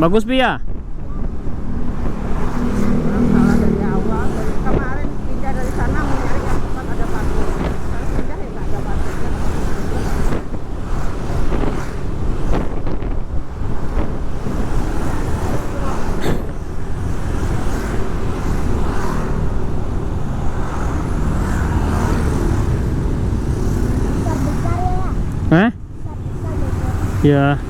Bagus Pia? Orang salah dari awal, dari kemarin pindah dari sana mau nyari yang tempat ada parkir. Sekarang pindah ya nggak ada parkirnya. Besar-besar ya. Hah? Besar-besar ya. Ya.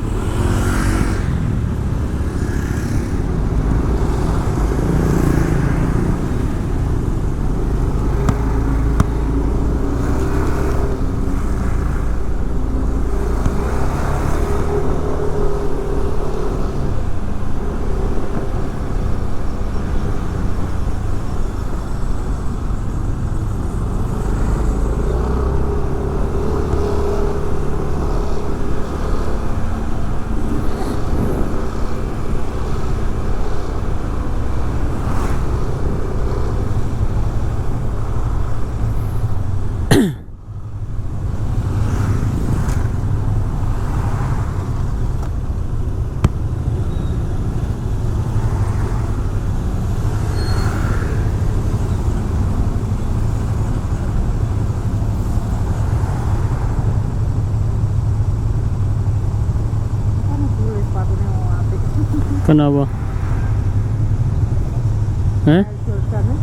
Kan beli sepatunya mau apik. Kenapa? Hah? Air Jordan ya.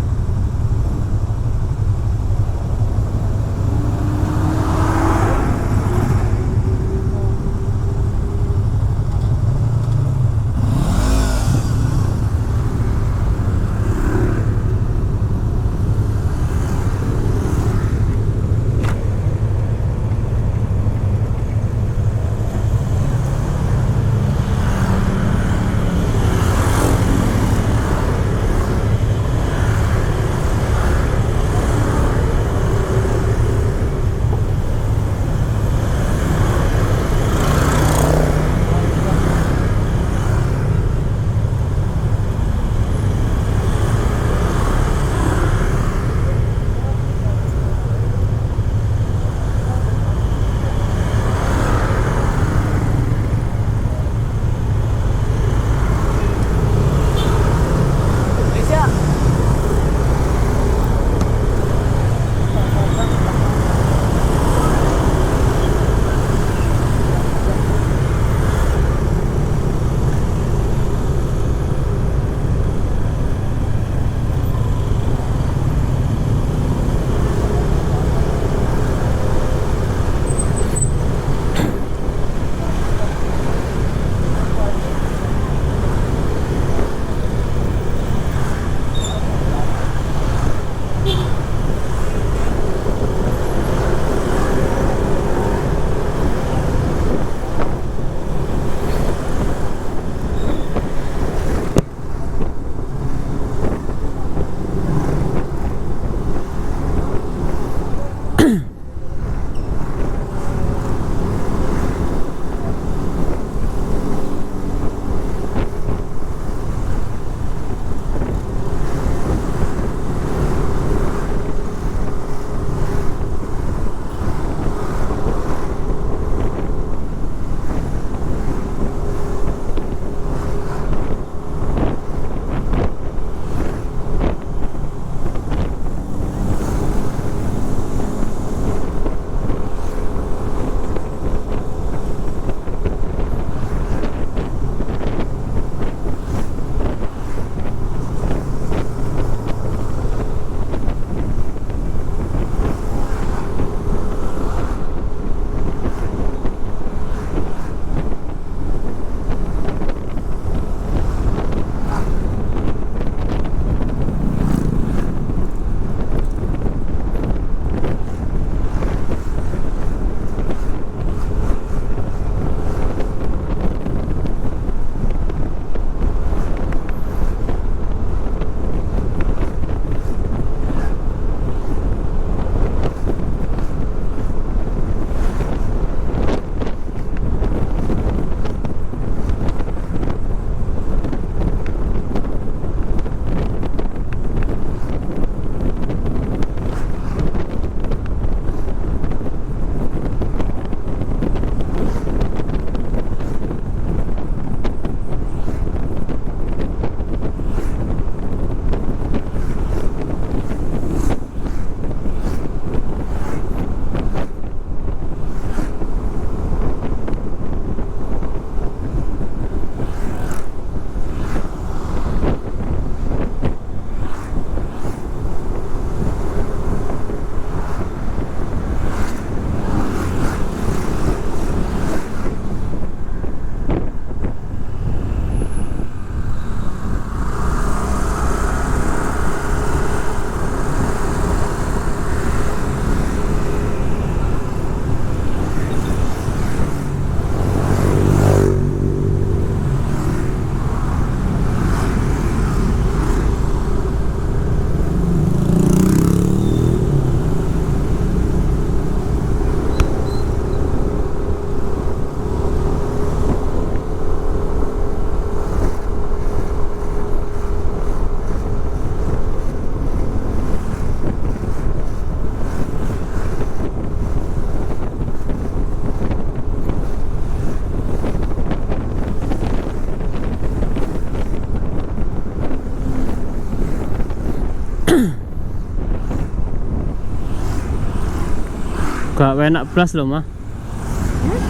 Gak enak blas lho, Mah.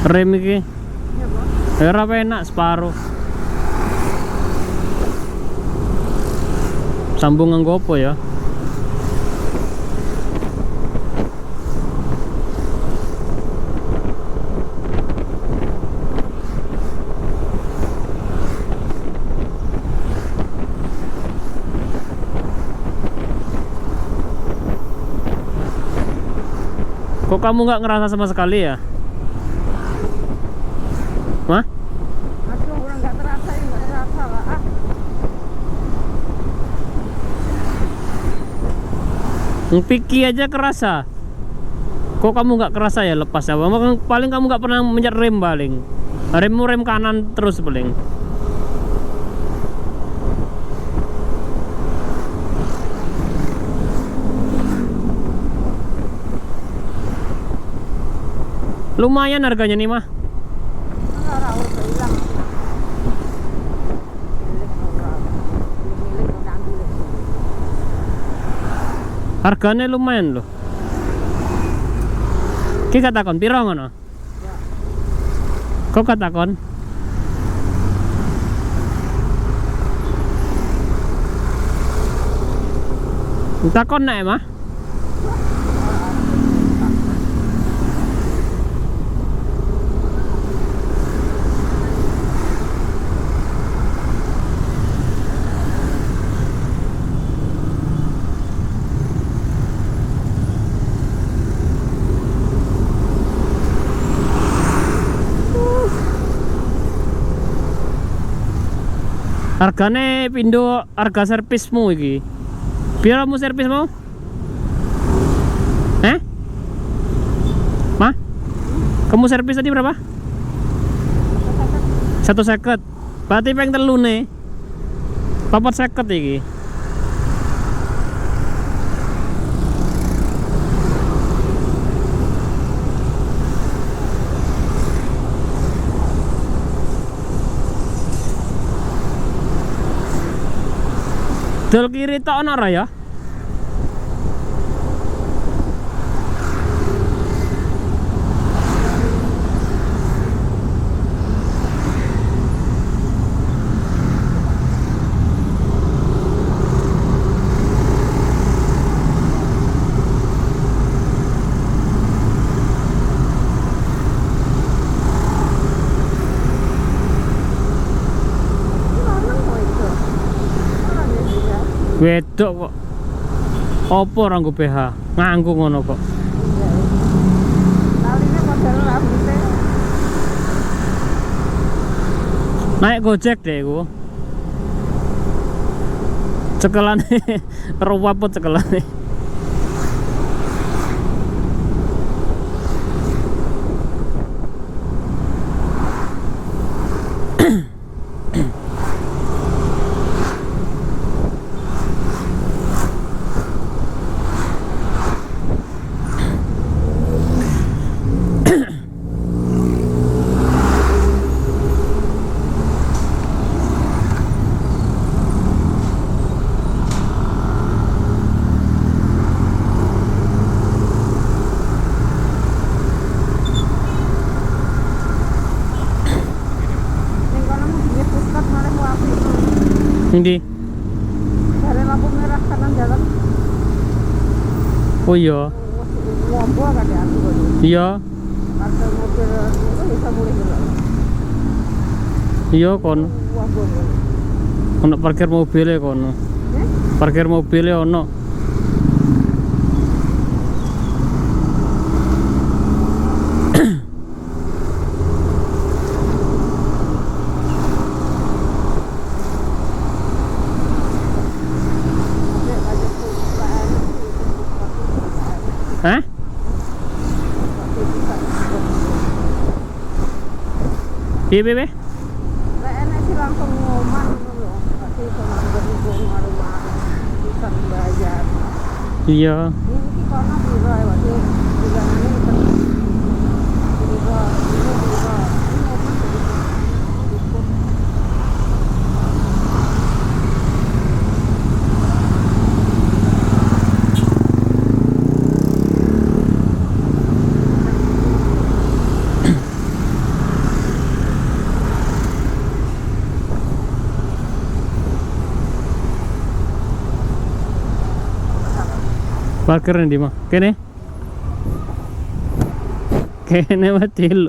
Rem iki. Iya, Bos. Ora enak separuh. Sambung nganggo apa ya? Kok kamu nggak ngerasa sama sekali ya? Mah? Aduh, orang nggak terasa ya, nggak terasa lah. Ah. Piki aja kerasa. Kok kamu nggak kerasa ya lepas ya? Paling kamu nggak pernah mencet rem paling. Remmu rem kanan terus paling. Lumayan harganya nih mah. Harganya lumayan loh. Ki katakon piro ngono? Kok katakon? Takon nek mah? Hargane pindo harga servismu iki. Piro mu servismu? Eh? Mah? Kamu servis tadi berapa? 150. Berarti peng 3 nih. 450 iki. Dol kiri tok ono ora ya? Wedok kok. Apa ora nggo BH? Nganggo ngono kok. Taline model rambute. Naik Gojek deh iku. Cekelane ruwaput cekelane. Ndi? Dari lampu merah kanan jalan. Oh iya. Ngombo kan ya aku kok. Iya. Parkir mobil itu bisa mulih lho. Iya kono. Ono parkir mobilnya kono. Parkir mobilnya ono. Hah? Piye piye? Lek enek sih langsung ngomah ngono lho. Pasti iso manggon iku rumah bisa bayar. Iya. Iki kono piro ya, Pak? Bilangane piro? Piro piro? Ini omah jadi cukup. Parkir ndi mah? Kene? Kene mah cilu.